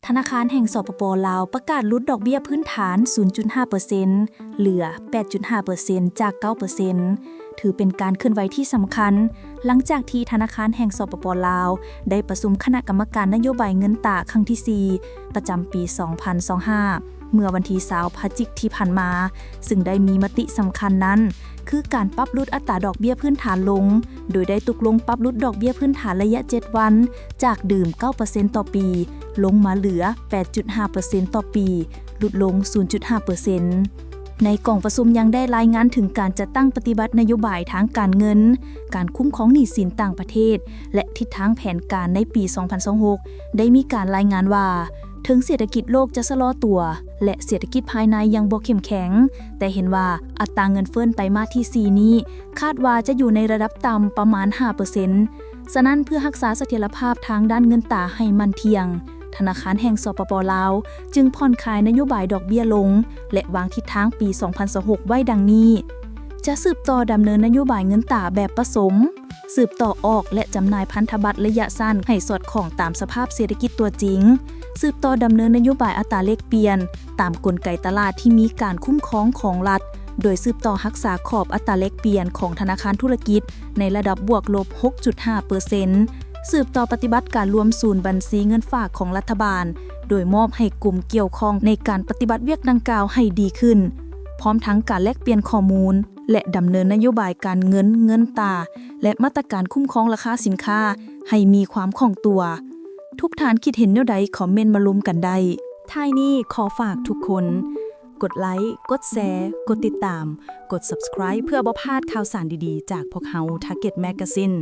ທະນາຄານແຫ່ງ ສປປ ລາວ ປະກາດຫຼຸດດອກເບ້ຍພື້ນຖານ ສູນຈຸດຫ້າເປີເຊັນ ເຫຼືອ ແປດຈຸດຫ້າເປີເຊັນ ຈາກ ເກົ້າເປີເຊັນ ຖືເປັນການເຄື່ອນໄຫວທີ່ສຳຄັນ ຫຼັງຈາກທີ່ທະນາຄານແຫ່ງ ສປປ ລາວ ໄດ້ປະຊຸມຄະນະກຳມະການນະໂຍບາຍເງິນຕາຄັ້ງທີສີ່ ປະຈຳປີສອງພັນຊາວຫ້າ ເມື່ອວັນທີຊາວ ພະຈິກທີ່ຜ່ານມາ, ຊຶ່ງໄດ້ມີມະຕິສຳຄັນນັ້ນ ຄືການປັບຫຼຸດອັດຕາດອກເບ້ຍພື້ນຖານລົງ, ໂດຍໄດ້ຕົກລົງປັບຫຼຸດດອກເບ້ຍພື້ນຖານໄລຍະເຈັດວັນ ຈາກເດີມເກົ້າເປີເຊັນຕໍ່ປີ ລົງມາເຫຼືອ ແປດຈຸດຫ້າເປີເຊັນຕໍ່ປີ, ຫຼຸດລົງ ສູນຈຸດຫ້າເປີເຊັນ. ໃນກອງປະຊຸມຍັງໄດ້ລາຍງານເຖິງການຈັດຕັ້ງປະຕິບັດນະໂຍບາຍທາງການເງິນ, ການຄຸ້ມຄອງໜີ້ສິນຕ່າງປະເທດ ແລະ ທິດທາງແຜນການໃນປີສອງພັນຊາວຫົກ ໄດ້ມີການລາຍງານວ່າ ເຖິງເສດຖະກິດໂລກຈະຊະລໍຕົວ ແລະ ເສດຖະກິດພາຍໃນຍັງບໍ່ເຂັ້ມແຂງ, ແຕ່ເຫັນວ່າອັດຕາເງິນເຟີ້ນໄຕມາດທີສີ່ນີ້ ຄາດວ່າຈະຢູ່ໃນລະດັບຕ່ຳປະມານຫ້າເປີເຊັນ. ສະນັ້ນ, ເພື່ອຮັກສາສະຖຽນລະພາບທາງດ້ານເງິນຕາໃຫ້ໝັ້ນທ່ຽງ, ທະນາຄານແຫ່ງ ສປປ ລາວ ຈຶ່ງຜ່ອນຄາຍນະໂຍບາຍດອກເບ້ຍລົງ ແລະ ວາງທິດທາງປີສອງພັນຊາວຫົກໄວ້ດັ່ງນີ້: ຈະສືບຕໍ່ດຳເນີນນະໂຍບາຍເງິນຕາແບບປະສົມ, ສືບຕໍ່ອອກ ແລະ ຈຳໜ່າຍພັນທະບັດໄລຍະສັ້ນໃຫ້ສອດຄ່ອງຕາມສະພາບເສດຖະກິດຕົວຈິງ, ສືບຕໍ່ດຳເນີນນະໂຍບາຍອັດຕາແລກປ່ຽນຕາມກົນໄກຕະຫຼາດທີ່ມີການຄຸ້ມຄອງຂອງລັດ, ໂດຍສືບຕໍ່ຮັກສາຂອບອັດຕາແລກປ່ຽນຂອງທະນາຄານທຸລະກິດໃນລະດັບບວກລົບຫົກຈຸດຫ້າເປີເຊັນ, ສືບຕໍ່ປະຕິບັດການລວມສູນບັນຊີເງິນຝາກຂອງລັດຖະບານ, ໂດຍມອບໃຫ້ກົມກ່ຽວຂ້ອງໃນການປະຕິບັດວຽກດັ່ງກ່າວໃຫ້ດີຂຶ້ນ, ພ້ອມທັງການແລກປ່ຽນຂໍ້ມູນ ແລະ ດຳເນີນນະໂຍບາຍການເງິນ, ເງິນຕາ ແລະ ມາດຕະການຄຸ້ມຄອງລາຄາສິນຄ້າໃຫ້ມີຄວາມຄ່ອງຕົວ. ທຸກທ່ານຄິດເຫັນແນວໃດ? ຄອມເມັນມາລົມກັນໄດ້. ທ້າຍນີ້ຂໍຝາກທຸກຄົນ ກົດໄລ, ກົດແຊ, ກົດຕິດຕາມ, ກົດ Subscribe ເພື່ອບໍ່ພາດຂ່າວສານດີໆຈາກພວກເຮົາ Target Magazine.